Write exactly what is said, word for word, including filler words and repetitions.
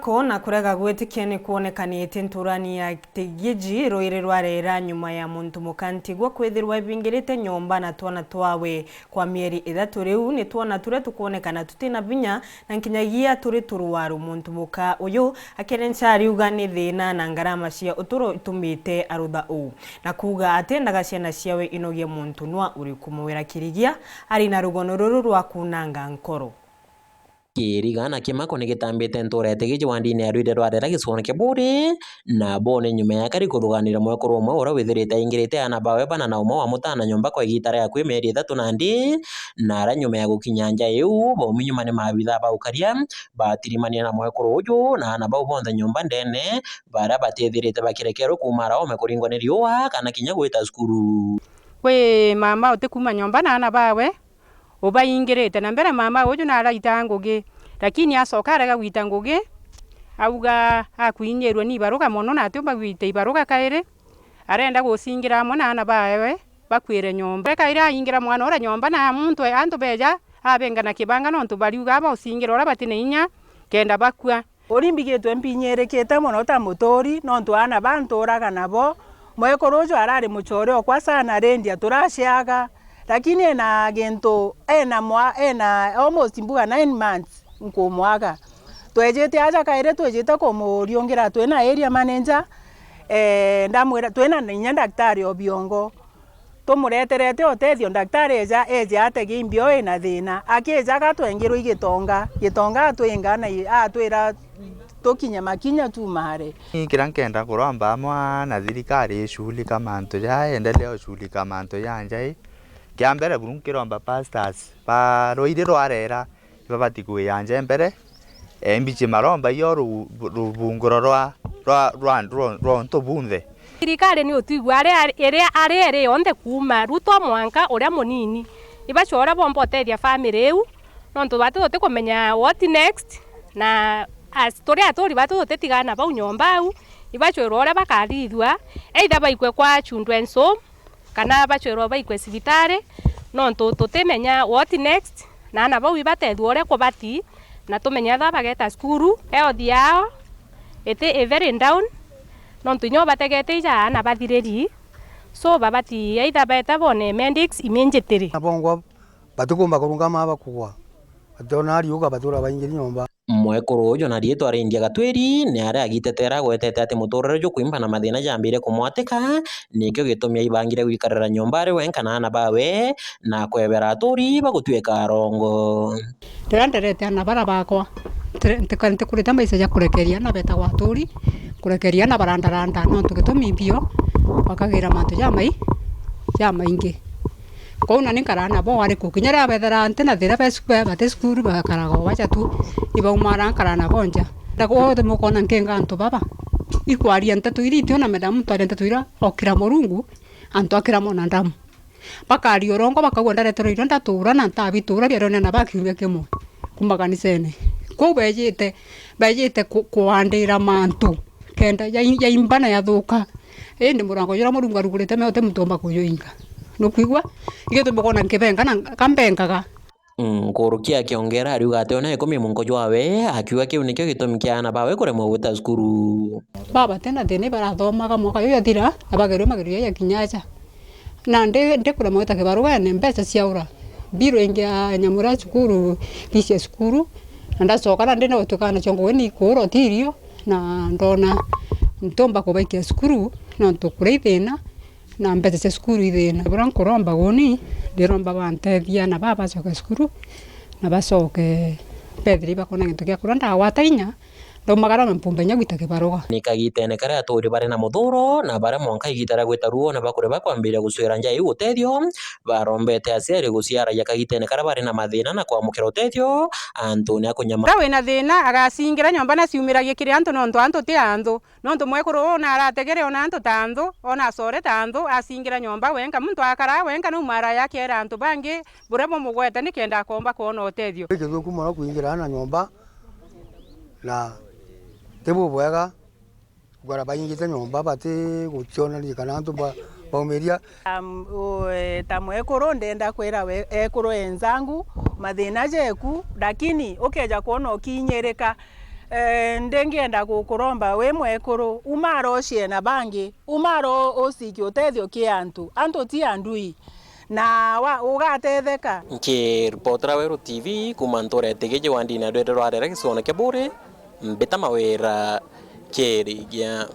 Ko na kurega gwitikia ni kwonekanite nturani ya Tigiji, rwiri rwa Rera, nyuma ya muntu muka ntigwa kwithirwa ebingirite nyomba na twana twawe kwa mieri ithatu. Riu ni twana turia tukwonekana tutina vinya na nkinyagia turi turwaru. Muntu muka uyu akerenca ariuga ni thina na ngarama cia uturo itumite arutha uu, na kuuga atiendaga ciana ciawe inogie muntu nwa uriku. Mawira Kirigia ari na rugono ruru rwa kunanga nkoro. Kiriga na kimako ni gitambite ntura ya Tigiji wandine ya rwiri rwa Rera gicigone kia Buuri, na bo ni nyuma ya kari kuthuganira mwekuru umwe uria withirite aingirite aana bawe bana na umwe wa mutana nyomba kwa igiita ria akui mieri ithatu nandi, na aria nyuma ya gukinya nja iu, baumi nyuma ni maabitha ba ukaria, batirimania na mwekuru uju na aana bau bonthe nyomba ndene, baria batithirite bakirekerwe kuuma ara ome kuringwa ni riua kana kinya gwita cukuru. Kwi mama uti kuuma nyomba na aana bawe, ubaingirite. Na mbere mama uju naraita ngugi, lakini acoka arega gwita ngugi, auga akuinyirwe ni ibaruga mono na atiumba gwita ibaruga kairi, arenda gucingira amwe na aana bawe bakwire nyomba. Kairi aingira mwana uria nyomba na muntu e-, antu beja abenga na kibanga nontu bariuga aba ucingira uria batina inya kenda bakua. Uri mbigitwe mpinyirikite mono ta muturi, nontu aana ba nturaga nabo, mwekuru uju arari mucore okwa sana, rindia turaciaga, lakini ena gintu, ena mwa-, ena almost mbuga nine months nkumwaga. Twejite aja kairi, twijite kumuriungira, twina area manager, eh, ndamwira, twina inya ndaktari o biongo. Tumureterete utethio, ndaktari eja, eje atege imbio ina thina. Akijaga twengirwe i Gitonga, Gitonga atwinga na i-, atwira tukinye makinya tumare. Ni kiria nkenda kuromba amwe na thirikari ishughulika mantu jaa, endelea ushughulika mantu ja njai. Kia mbere buru nkiromba pastors ba rwiri rwa Rera, ibabati kwiyanja mbere, eh, mbichi maromba iyo ru-, rubunguro rwa, rwa, rwa, rwa, rwa untu bunthe. Thirikari ni utwigua aria, iria, aria iri yonthe kuuma Ruto mwanka uria munini. Ibachwe uria bomba utethia family iu, nontu bati tutikumenya what next, na as turi aturi bati tutitigana bau nyomba au, ibachwirwe uria bakarithua, either baikwe kwa children's home, kana bachwirwe baikwe cibitari, nontu tutimenya what next, na aana bau ibatethua uria kubati, na tumenye etha bageta cukuru, health yao iti, i very down, nontu inya ubategete ija aana bathiriri, so babati either beta bone medics immediately. Na bongwa batikumba kurungama bakugwa, bationa ariuga batura baingiri nyomba. Mwekuru uju na riitwa Lydia Gatwiri ni aria agitetera agwetete ati muturire jukwimba na mathina jambiire kumwatika, nikio gitumi aibangire gwikarira nyomba ari wenka na aana bawe na kwebera aturi bagutwika arongo. Riria nderete aana bara bakwa, nti-, ntika-, ntikurite maisha ja kurekeria aana betagwa aturi, kurekeria aana barandaranda, nontu gitumi mbio bakagira mantu jamai-, jamaingi. Kwou na ni nkaraa nabo ariku? Kinya riria bethera nti na thina, be cu-, be bati cukuru, bakaraga o baja tu, ibaumara nkaraa nabo nja. Ndakwothe mukona nkenga antu baba, ikwaria nteto iria itiona meda muntu aria nteto iria okira Murungu, antu akira mwanadamu. Bakaria urongo, bakauga ndareterwe irio ndatuura na ntabitura biarionena ba kiumia kimwe kuma kanisene. Kwou bejite, bejite ku-, kuandira mantu kenda yai-, yaimba na yathuka. Indi murango juria Murungu arugurite me uti muntu umba kujuinga. Nukwigua? Igio tumukona nkibenga na nkambengaga. Nkuruki akiongera ariuga ati ona ekumi munko jwawe, akiuga kiu nikio gitumi kia aana bawe kuremwa gwita cukuru. Baba tena thina ibarathomaga mwaka juju jathira, na bagerua magerio jaja kinya aja. Na ndi, ndikuremwa gwita kibarugene, mbeca ciaura. Mbiru ingi ya nyamu iria cukuru, fees ya cukuru, na ndacoka na ndina gutuika nacio ngugi ni kuura utirio, na ndona ntiumba kubaikia cukuru, nontu kuria i thina, na mbeca cia cukuru i thina. Buria nkuromba guni, ndiromba bantethia na baba bacoke cukuru, na bacoke bethire ibakona gintu gia kuria. Ndagwata inya, ndaumagara na mpumba inya gwita kibaruga. Ni kagitene karia aturi bari na muthuro, na baria mwanka igita ria gwita ruo na bakuri bakwambiria gucwira nja iu utethio, barombete aciari guciaragia kagitene karia bari na mathina na kwamukira utethio antune a kunyama. Uria wina thina agacingira nyomba na ciumiragie kiri antu, nontu antu ti anthu. Nontu mwekuru uu na arategere ona antu ta nthu, ona acore ta nthu, acingira nyomba wenka. Muntu akaraa wenka, naumara akeera antu bangi buria bumugwete nikenda akomba kwona utethio. Ni kithuku mono kwingira na nyomba, na ti bubwega gukara baingite nyomba bati gucionania kana antu ba-, baumiria. Um, u-, e, ta mwekuru ndenda kwira we-, ekuru enzangu, mathina jeku, lakini ukeja kwona ukinyirika, Eh, ndingienda gukuromba wi mwekuru, umara ucie na bangi, umara u-, ucikie utethio ki antu. Antu ti andui, na wa-, ugatetheka. Nkiripotera Weru T V kuuma ntura ya Tigiji wandini ya Ndwiri Rwarere gicigoone kia Buuri, mbita Mawira Kirigia.